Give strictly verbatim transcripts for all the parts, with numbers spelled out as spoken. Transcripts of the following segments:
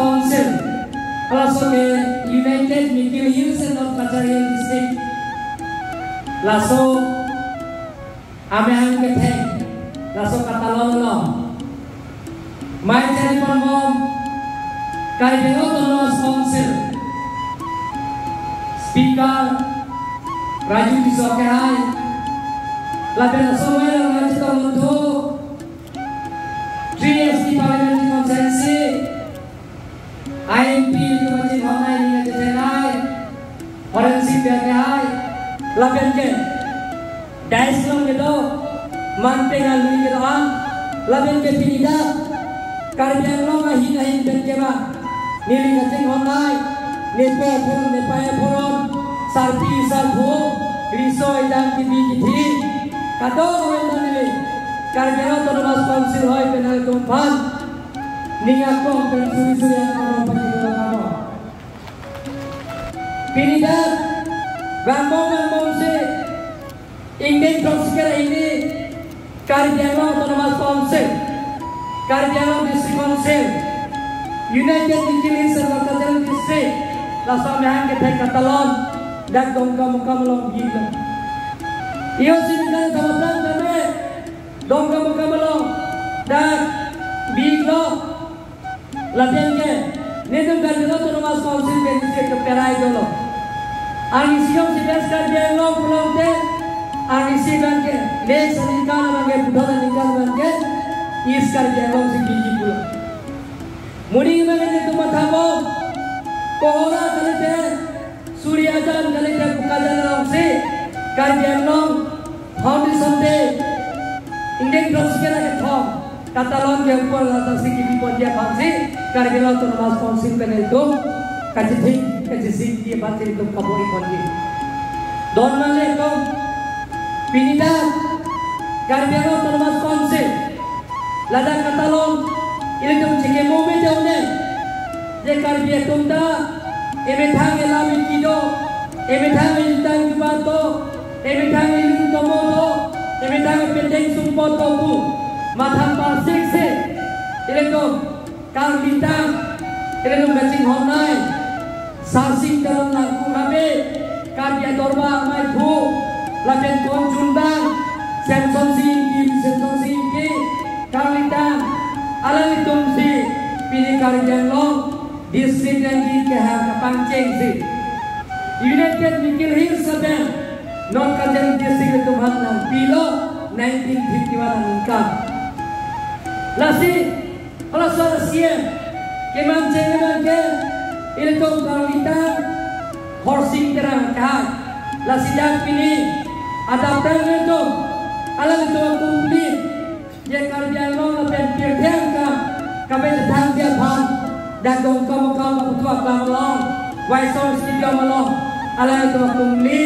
Council, laso ke United Mikir Hills and North Cachar Hills District, laso amahang ketheng, laso katalon along, mai chari ponbom Karbi Anglong Autonomous Council Speaker Raju Tisso akehai, lapen laso amahang along chetong thupo three S T Parliamentary Constituency I M P itum kachinghon ai, ning kachethenei, Horensing Bey akehai, lapen ke dais along kedo, manpeng alui kedo-an, lapen ke pini dak Karbi Anglong ahin ahin pen kevang, neli kachinghon ai, nepo aphuron, nepei aphuron, sarpi sarpo, riso idam kibi kithi, kadokave ta neli Karbi Anglong Autonomous Council hoi pen nangtum aphan ning akong pen suri suri akong pajirlo kamo. Pini dak vangbom vangbomsi ingdeng throksi kre hini Karbi Anglong Autonomous Council, Karbi Anglong District Council, United Mikir Hills and North Cachar District, laso amahang ketheng katalon dak Dongkamukam along biklo. Iyo si ningkan sama pran kami Dongkamukam along dak biklo. Lapen ke netum Karbi Anglong Autonomous Council ke district ke perai dolo. Arnisi jongsi West Karbi Anglong pulote, arnisi abang ke next aningkan abang ke, puthot aningkan abang ke East Karbi Anglong si biji pulo. Moning abang ke netum mathabo, Kohora kalite, Suri ajan kalite, Bokajan alongsi Karbi Anglong Foundation Day ingdeng throksi kre kethom katalon ke upor ladak si kibi ponji aphansi Karbi Anglong Autonomous Council pen ilitum kachithik kachisik ji aphansi ilitum kabor-i ponji. Don male kong pini dak Karbi Anglong Autonomous Council ladak katalon ilitum chekemo mete un-e, je Karbi atum ta emethang elam eki do, emethang ejutang jubat do, emethang elun tomo do, emethang ependeng sumpot do pu matha parsiksi ilitum karlitang, ilitum kachinghon ai Sarsing Teron Langkung Habe, Karbi Adorbar Amaiphu, lapen konchunbang Semsonsing Ingti, Semsonsing Ingti, karlitang, alanglitumsi pini Karbi Anglong District ranking kehang kapangchengsi United Mikir Hills lapen North Cachar District atum aphan nangpilo nineteen fifty-one aningkan. Lasi halaso C M kemancheng abang ke ilitum karlitang Khorsing Terang akehai. Lasi dak pini adap tang ilitum, alanglitum akungli, je Karbi Anglong lapen pirthe angkang kapachethangji aphan dak Dongkamukam aputhak aklam along, Waisong Stadium along, alanglitum akungli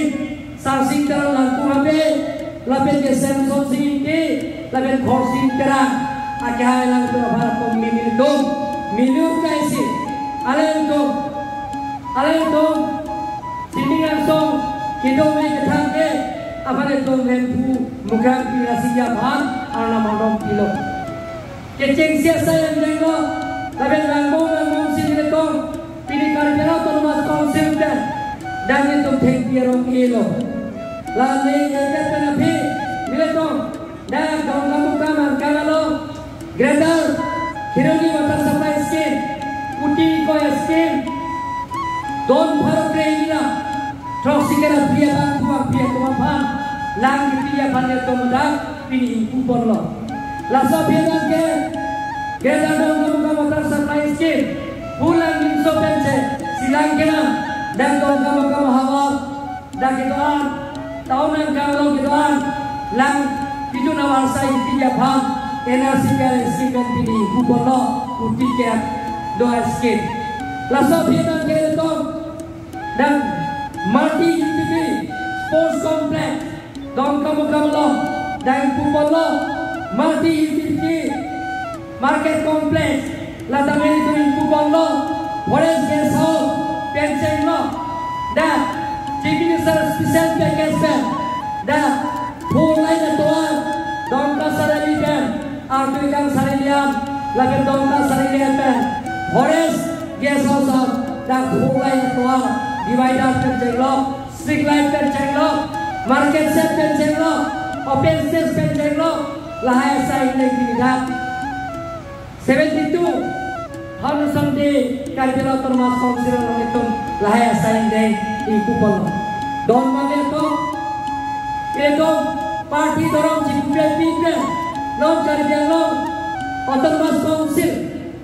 Sarsing Teron Langkung Habe, lapen ke Semsonsing Ingti, lapen Khorsing Terang akehai, alanglitum aphan akungli nelitum minut kaisi, alanglitum, alanglitum sining angsong kedo me kethang ke aphan ilitum Hemphu Mukrang Pirasi aphan arnam arnam pilo. Kechengsi asai angdenglo, lapen vangbom vangbomsi nelitum pini Karbi Anglong Autonomous Council pen dak nelitum thengpi arong elo. Lale ejat pen aphi nelitum dak Dongkamukam angkang along Greater Kheroni Water Supply Scheme, kuti koi scheme, don pharo kre-ira throksi kre-phli abang puang pia atum aphan lang kipiji aphan nelitum dak pini ingpu ponlo. Laso aphi abang ke Greater Dongkamukam Water Supply Scheme, pu lang nimso pensi chelang kenam dak Dongkamukam ahavar, dak kedo-an, town angkang along kedo-an, lang kejun avarsai kipiji aphan N R C P R scheme pen pini ingpu ponlo, kuti kep do scheme. Laso aphi abang ke ilitum dak multi utility sports complex Dongkamukam along dak ingpu ponlo, multi utility market complex, ladak ilitum ingpu ponlo, forest guest house pen chenglo, dak Chief Minister special package pen dak four lane atovar Dongka Saraili pen Artuikang Saraili an, lapen Dongka Saraili pen forest Guest house dak phu line atovar, divider pen chenglok, street light pen chenglok, market shed pen chenglok, open stage pen chenglok, lahai asai ingdeng pini dak seventy-two Foundation Day Karbi Anglong Autonomous Council along itum lahai asai ingdeng ingpu ponlo. Don mali atum, itum party dorom chipupe pipe, non Karbi Anglong Autonomous Council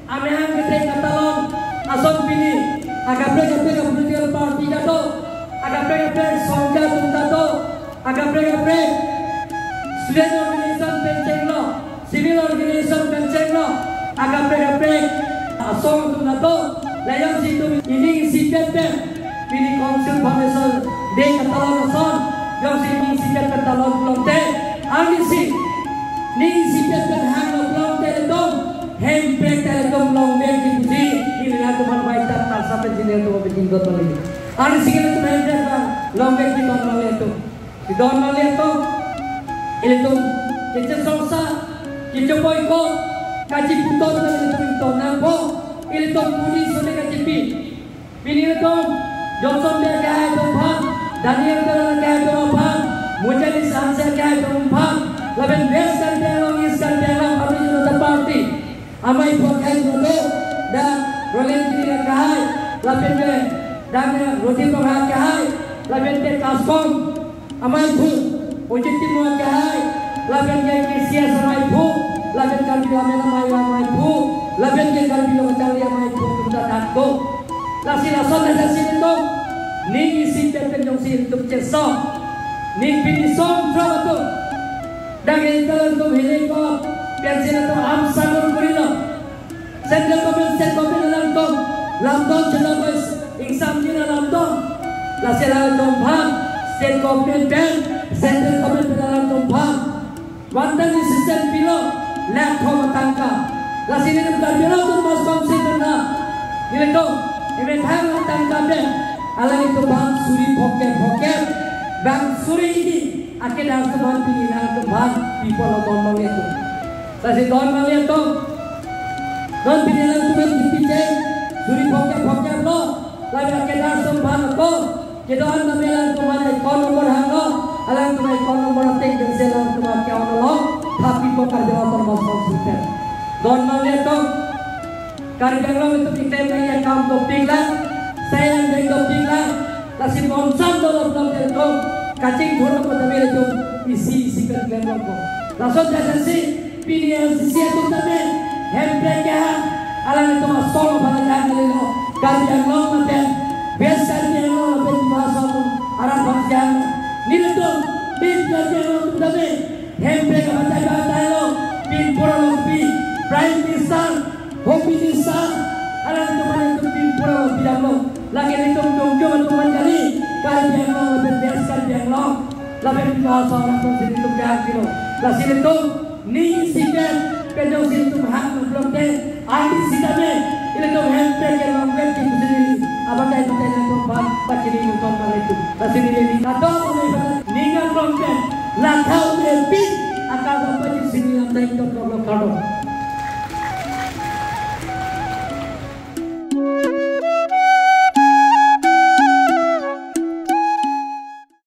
amahang kethek katalon ason pini akaprek kaprek political party ta do, akaprek kaprek songja atum ta do, akaprek kaprek student organization pen chenglok, civil organization pen chenglok, akaprek kaprek asong atum ta do. La jongsi itum ining isipet pen pini Council Foundation Day katalon ason, jongsi ining isipet pen talon pulote, arnisi ning isipet pen hanglo pulote ilitum hemprek ta ilitum longvek kipuji, ili nangtum aphan bai ta tarsa pen jine atum bikin got bali. Arnisi ilitum hemprek ta longvek kiton mali atum. Don mali atum, ilitum kechesongsa, kechopoikot, kachiputot ilitum ton nangpo, ilitum puni suni kachipi. Pini ilitum Johnson Bey akehai atum aphan, Daniel Teron akehai atum aphan, Mujalis Hanse akehai atum aphan, lapen West Karbi Anglong, East Karbi Anglong Bharatiya Janata Party amei aphu akehai atum do, dak Roland Killing akehai, lapen ke dak Roti Ronghang akehai, lapen ke Kaskom amei aphu, Ojit Timung akehai, lapen ke K C S amei aphu, lapen Karbi Lammet amei, amei aphu, lapen ke Karbi Lo Kachari amei aphu atum ta dak do. Lasi lason lasi ilitum ning isipet pen jongsi ilitum cheso, ning pini song throk atum dak ilitum hini ko pensi ilitum amsagor kurilo. Central government, state government alangtum lamdon chela boys, ingsamjin alamdon. Lasi alangtum aphan state government pen, central government pen alangtum aphan one time assistant pilo, lakh thom atangka. Lasi nelitum Karbi Anglong Autonomous Council pen na, nelitum emethang atangka pen alangtum aphan suri phokep phokep, bang suri hini akedarsi aphan pini nangtum aphan pipo lo don mali atum. Lasi don mali atum, non pini nangtum aphan kipi cheng, suri phokep phokep lo, lapen akedarsi aphan ako kedo-an tame alangtum aphan account number hanglo, alangtum account number ateng pensi alangtum account along tha pipo Karbi Anglong Autonomous Council pen. Don mali atum, Karbi Anglong itum iklem nangji akam dopik lang, sai angdeng dopik lang, lasi bonsan dolop long tel atum kachingthur lo pu tame ilitum isi isi pen klem longpo. Lason jajansi pini L C C atum tame hemprek kehang, alangtum asong aphan kehang kalilo, Karbi Anglong lapen West Karbi Anglong lapen Dima Hasao atum arat aphan kehang. Nelitum pin Karbi Anglong atum tame hemprek aphan kehang lo, pin pura lo pi, Prime Minister, Home Minister, alangtum aphan itum pin pura lo pidamlo. Lake ilitum jongjong atum aphan kali, Karbi Anglong lapen West Karbi Anglong lapen Dima Hasao arat aphansi ilitum kehang kilo. Lasi ilitum ning isipet pen jongsi ilitum hang pulote, arnisi tame ilitum hemprek kelong vet kipusi neli abatai batai nangtum aphan pachini nangtum aphan ilitum. Lasi neli kadokave aphan ning arong pen, lakha ume pin akabang pachini nangtum aphan ilitum kardom.